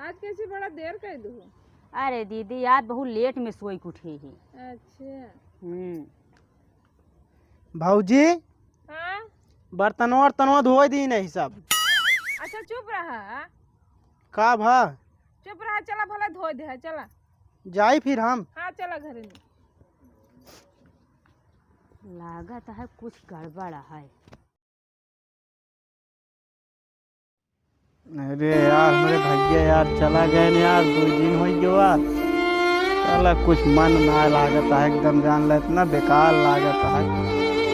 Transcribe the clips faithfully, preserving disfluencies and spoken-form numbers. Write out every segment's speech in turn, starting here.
आज कैसे बड़ा देर कर दू? अरे दीदी, आज बहुत लेट में सोई के उठी ही। अच्छा। हम्म। भौजी, हाँ? बर्तनवा वर्तनवा धोए दी नहीं सब। अच्छा, चुप रहा। का भा? चुप रहा, चला भला धोए दे, चला। जाई फिर हम। हाँ, चला घरे में। लागत है कुछ गड़बड़ है। अरे यार, हमरे भैया यार चला गए न यार, दो दिन होइ गवा। साला कुछ मन ना लागत है एकदम, जान ले इतना बेकार लागत है।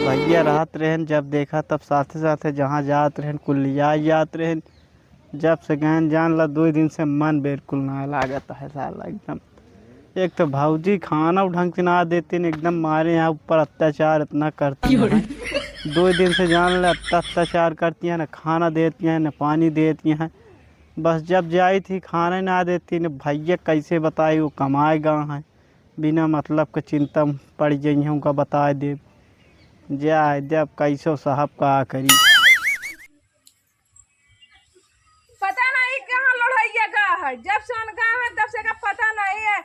भैया रहत रहन, जब देखा तब साथे साथे जहाँ जात रहन, कुल लिया जात रहन। जब से गए न जान ला, दो दिन से मन बिल्कुल ना लागत है साला एकदम। एक तो भौजी खाना ढंग से ना देती न, एकदम मारे यहाँ ऊपर अत्याचार इतना करती हैं। दो दिन से जान ले अत्या-, अत्याचार करती हैं, न खाना देती हैं, न पानी देती हैं। बस जब जाई थी खाना ही ना देती न, भैया कैसे बताई वो कमाए गा हैं, बिना मतलब के चिंता में पड़ जाई हैं, उनका बताए दे। जाए दे अब कैसो साहब का करी। पता नहीं कहाँ लड़ैया गा है, जब से अनगा है तब से का पता नहीं है।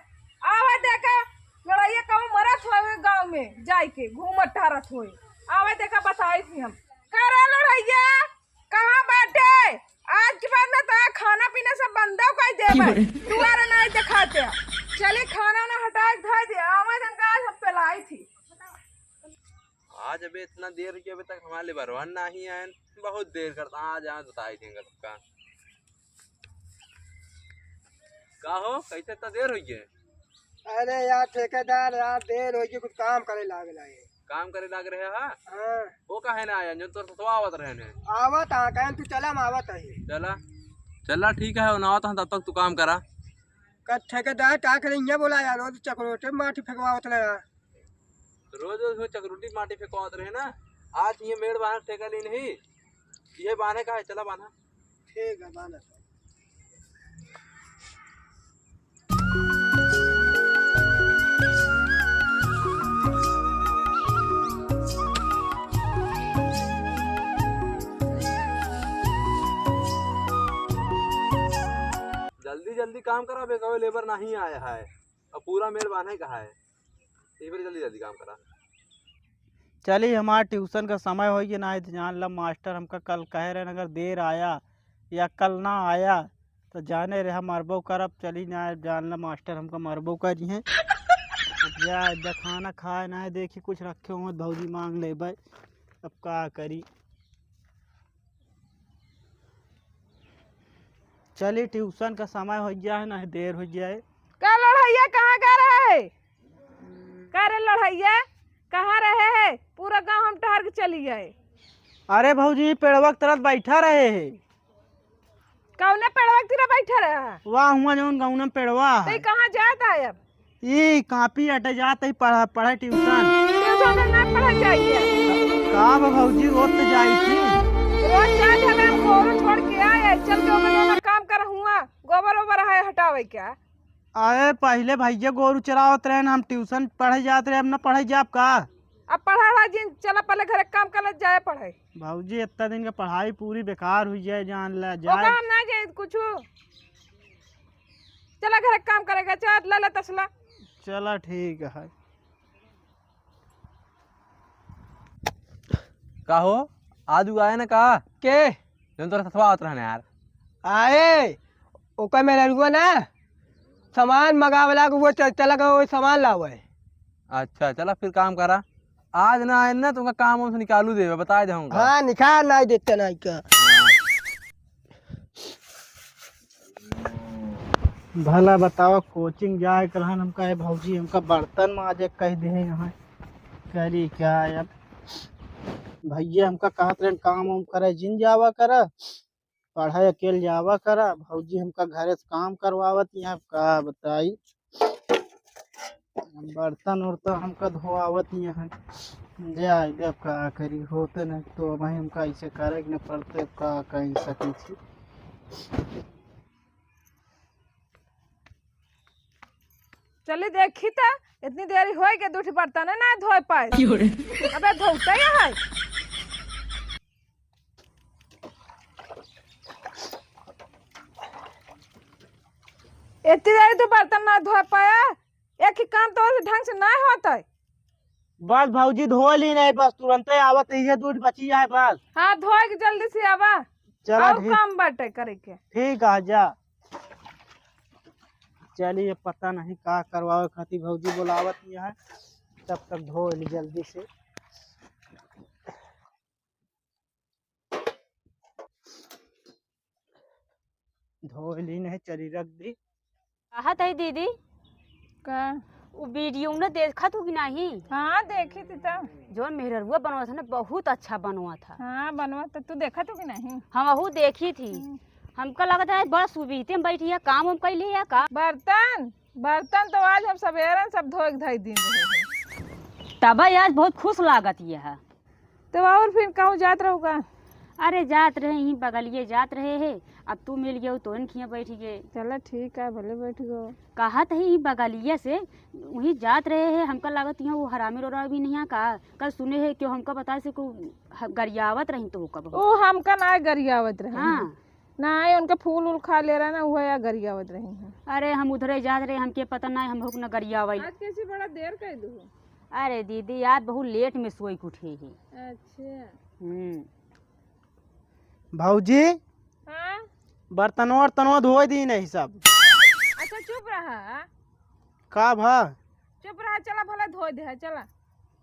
आवे देखा लड़ैया कहूँ मरत होए गाँव में, जाए के घूमत टहरत होए। आवे देखा बताई थी हम। का रे लड़ैया, कहाँ बाटे? आज के बाद ना तो खाना पीना सब बंदो कर देबे। दुआरे नहीं दिखाते। चली खाना ना हटाए के धर दे, आवे जनका सब पेलाई थी। आज अबे इतना देर हो गया, अबे तक हमारे लेबरवा नाही आयन। बहुत देर करता, आ जाए बताई देंगे सबका। का हो, कैसे इतना देर हो गया? अरे यार ठेकेदार, यार देर हो गई, कुछ काम करे लाग रहे। काम करे लाग रहे हा? हाँ। वो काहे ना आया, जो तोर ससुआ आवत रहे ने? आवत हा, कहें तू चला, हम आवत ही। चला, चला ठीक है, ना आवत हा, तब तक तू काम करा। का ठेकेदार का करे, इहाँ बोला यार, रोज चकरोटे माटी फेंकवावत रहा। रोज रोज वो चकरोटी माटी फेंकवावत रहे ना, आज ये मेड़ बांधे ठेका ली नहीं, ये बांधे का है, चला बांधा। ठीक है, बांधा। जल्दी जल्दी काम करा बे, कहो लेबर नहीं आया है, अब पूरा मेड़ बांधे का है। एक बार जल्दी जल्दी काम करा। चली, हमार ट्यूशन का समय होइ गया ना, तो जान ला मास्टर हमका कल कहे रहे, अगर देर आया या कल ना आया तो जाने रहे हम मरबो करब। चली ना, जान ला मास्टर हमका मरबो करी हैं। अब जा, जा खाना खाए ना, देखी कुछ रखे हुए भौजी मांग लेबै, अब का करी। चली, ट्यूशन का समय होइ गया है, नहीं देर होइ गया है। का लड़ैया, कहाँ गा रहे है? का रे लड़ैया, कहाँ रहे है? पूरा गाँव हम टहर के चली गए। अरे भौजी, पेड़वा के तरफ बैठा रहे है। कौने पेड़वा के तरफ बैठा रहा? वाह, हुआ जौन गौनम पेड़वा तो है। कहाँ जात है अब? ई कापी अटे जात ही पढ़ा, पढ़े ट्यूशन। ट्यूशन में ना पढ़ा जाइए। का बा भौजी, रोज तो जाई थी। रोज जाए थे, हम गोरू छोड़ के आए, चल के ओकर ओकर काम कर हुआ, गोबर ओबर है हटावे क्या? अरे पहिले भैया गोरू चरावत रहे, हम ट्यूशन पढ़े जात रहे, अब ना पढ़े जाब का? अब पढ़ा रहा जिन, चला पहले घरे काम कर ले, जाए पढ़े। भौजी, इतना दिन का पढ़ाई पूरी बेकार हुई है, जान ला, ओका जाए। हम ना जाए कुछ। चला घरे काम करेगा, चल, ले ले तसला। चला, ठीक है। का हो, आज उ आए ना का? के? जौन तोरा सथवा आवत रहने यार। आए, ओकर मेहरारुआ ना, सामान मंगावला के वो च-, चला गवा, वो सामान लावे। अच्छा, चला फिर काम करा। आज ना आए ना, तुमका काम वाम से निकालू देवे, बताए दे हमका। हाँ, निकाल ना देते ना का। भला बतावा, कोचिंग जाए के रहन, हमका ए भौजी, हमका बर्तन माजे कह दे यहाँ। करी क्या अब? भैया हमका कहत रहन, काम वाम करे जिन जावा करा, पढ़े अकेल जावा करा। भौजी हमका घरे से काम करवावत यहाँ, का बताई। बर्तन उर्तन हमका धोआवत ही है। जाए दे, अब का करी, होते नहीं तो अब हमका ऐसे करे के न पड़ते, अब का कहीं सकी थी। चली देखी त, इतनी देरी होई के दू ठी बर्तन ना धोए पाए। क्यों रे? अबे धोते ही है। एती जाई तू बर्तन ना धोए पाया, एक ही काम तो ढंग से ना होत है। बस भौजी धो ली नहीं, बस तुरंते आवत है, ये दूध बची है बस। हाँ, धोए के जल्दी से आवा। चला और ठीक। काम बाटे करे के। ठीक है, जा। चलिए, पता नहीं का करवावे खातिर भौजी बुलावत ही है, तब तक धो ली जल्दी से। धो ली नहीं, चली रख दी। कहत है दीदी, का? वो वीडियो न देखत हो कि नहीं? हाँ, देखी थी तब। जो मेहररुआ बनवा था ना, बहुत अच्छा बनवा था। हाँ, बनवा तो तू देखत हो कि नहीं? हम वहू देखी थी। हम्म। हमका लगत है बड़ा सुबीते में बैठी है, काम हम कैली है का? बर्तन, बर्तन तो आज हम सवेरन सब धोए के धई दिन रहे हैं। तब आज बहुत खुश लागत यह। तो और फिर कहूँ जात रहू का? अरे जात रहे, यहीं बगलिए जात रहे है, अब तू मिल गयो तो इनखिया बैठ गए। चला ठीक है, भले बैठ गो। कहत है यहीं बगलिए से, वहीं जात रहे है, हमका लागत यहाँ वो हरामी रोरा भी नहीं है का? कल सुने है क्यों हमका बताए से को ह-, गरियावत रही तो का बहुत। ओ हमका ना गरियावत रही। हाँ। ना, ये उनका फूल उल खा ले रहा ना, वो या गरियावत रही है। अरे हम उधरे जात रहे, हमके पता ना, हम हुक न गरियावल। आज कैसे बड़ा देर कर दू? अरे दीदी, आज बहुत लेट में सोई के उठे ही। अच्छा। हम्म। भौजी, हाँ? बर्तनवा वर्तनवा धोए दी नहीं सब। अच्छा, चुप रहा। का भा? चुप रहा, चला भला धोए दे, चला।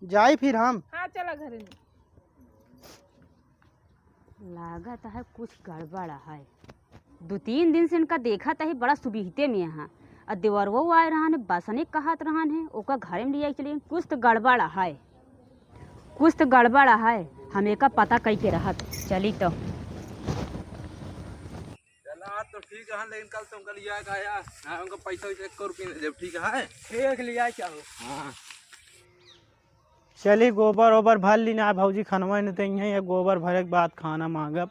जाई फिर हम। हाँ, चला घरे में। लागत है कुछ गड़बड़ है। दो तीन दिन से इनका देखत है, बड़ा सुबीहते में है। आ देवरवो आए रहन है, बसने कहत रहन है, ओका घरे में लिया चले, कुछ तो गड़बड़ है, कुछ तो गड़बड़ है। हम एका पता कई के रहत, चली तो। चला, आज तो ठीक है, लेकिन कल तुमका लिया का आया, ना उनका पैसा वैसा एक रुपया नहीं देब, ठीक है? ठीक लिया क्या हो? हाँ। चली, गोबर ओबर भर ली ना भौजी, खनवा नहीं देंगे, ये गोबर भरे के बाद खाना मांगब।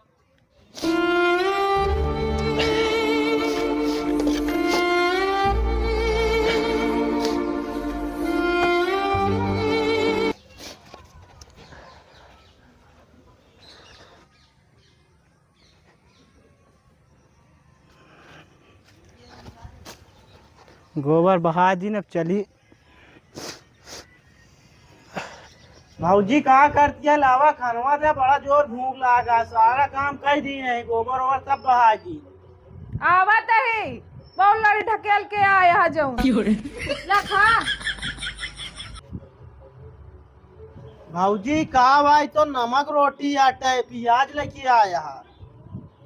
गोबर बहा दिन, अब चली। भौजी, का करती है? लावा खानवा दे, बड़ा जोर भूख लागा, सारा काम कर दी नहीं, गोबर ओबर सब बहा दी। आवत ही, बहुत लड़ी ढकेल के आया है जौन। क्यों रे? ला खा। भौजी, का भाई तो नमक रोटी आटा है, प्याज लेके आया है।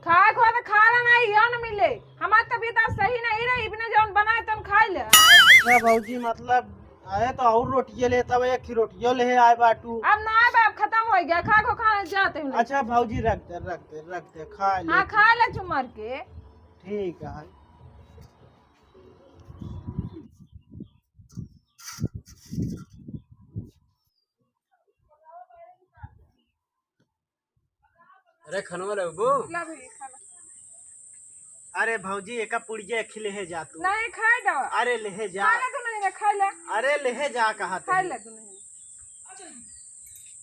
खाए को तो खा ला ना, यो न मिले। हमार तबीयत आज सही नहीं रही, बिना जौन बनाए तन खाई ले। अच्छा भौजी, मतलब, आए तो और रोटिये ले, तब एक ही रोटियो ले आए बाटू। अब ना आए बा, अब खत्म हो गया, खा को खा जाते हैं। अच्छा भौजी, रख दे, रख दे, रख दे, खा ले। हाँ, खा ले चुमर के। ठीक है। अरे खनवा लेबू? ला भैया, खा ला। अरे भौजी, एका पुड़िया एक लेहे जा तू। नहीं, खाए दो। अरे लेहे जा। खा ले तू, नहीं, नहीं, खा ले। अरे लेहे जा, कहा खा ले तू, नहीं।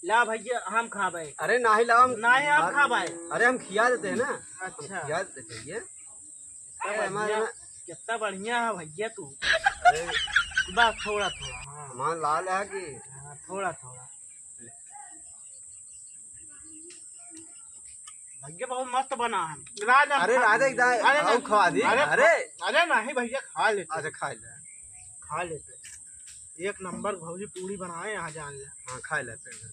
ला भैया, हम खाबे। अरे नाही लाओ, हम नाही, हम खाबे। अरे हम खिया देते हैं ना। अच्छा। हम खिया देते हैं भैया। अरे हमारे बढ़िया, ना कितना बढ़िया है भैया तू। अरे बस थोड़ा थोड़ा, हाँ। सामान लाल है कि? हाँ, थोड़ा थोड़ा। भैया बहुत मस्त बना है। राज, अरे राजा, इधर अरे आओ, नहीं, खवा दे। अरे, अरे। अरे नहीं भैया, खा लेते। अच्छा, खा ले। खा लेते। एक नंबर भौजी पूड़ी बनाए यहाँ, जान ले। हाँ, खा लेते हैं।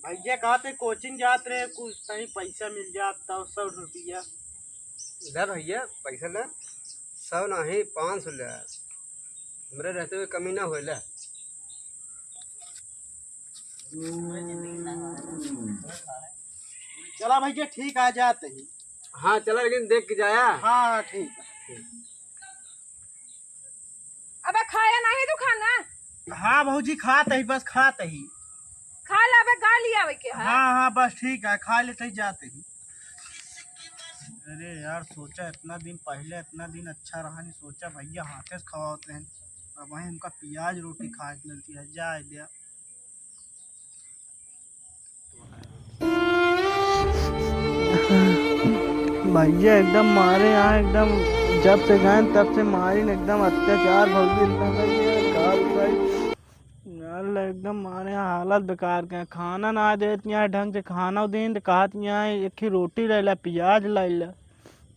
भैया कहते कोचिंग जात रहे, कुछ सही पैसा मिल जात तो सौ रुपया। ले भैया, पैसा ले। सौ नहीं, पाँच सौ ले। हमरे रहते हुए कमी ना होए, ले। चला भैया, ठीक, आ जाते ही। हाँ, चला, लेकिन देख के जाया। हाँ, हाँ, ठीक है। अबे खाया नहीं तू खाना? हाँ भौजी, खात ही, बस खात ही। खा ले, अबे गाली आवे के है। हाँ, हाँ, बस ठीक है, खा लेते ही जाते ही। अरे यार, सोचा इतना दिन पहले, इतना दिन अच्छा रहा, नहीं सोचा भैया हाथे से खवावत रहे। अब वहीं उनका प्याज रोटी खाए के मिलती है, जाए दिया। भैया एकदम मारे यहाँ, एकदम जब से गए तब से मारिन, एकदम अत्याचार भौजी इतना करिए, का बताई। अल्लाह, एकदम मारे यहाँ हालत बेकार के, खाना ना देत यहाँ ढंग से, खाना दिन तो कहत यहाँ एक ही रोटी ले ला, प्याज ले ला।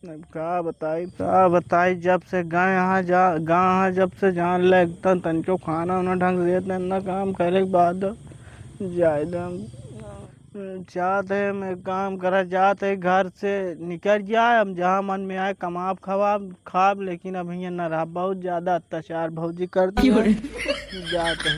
अब का बताई, का बताई, जब से गए यहाँ जा, गाँव है जब से जान ले, एकदम तनिको खाना उना ढंग से देत ना, काम करे के बाद जाए दम। जात है, मैं काम करा जात है, घर से निकल जाए, हम जहाँ मन में आए कमाब खवाब खाब, लेकिन अब हियाँ न रहा, बहुत ज्यादा अत्याचार भौजी करती है। जात है।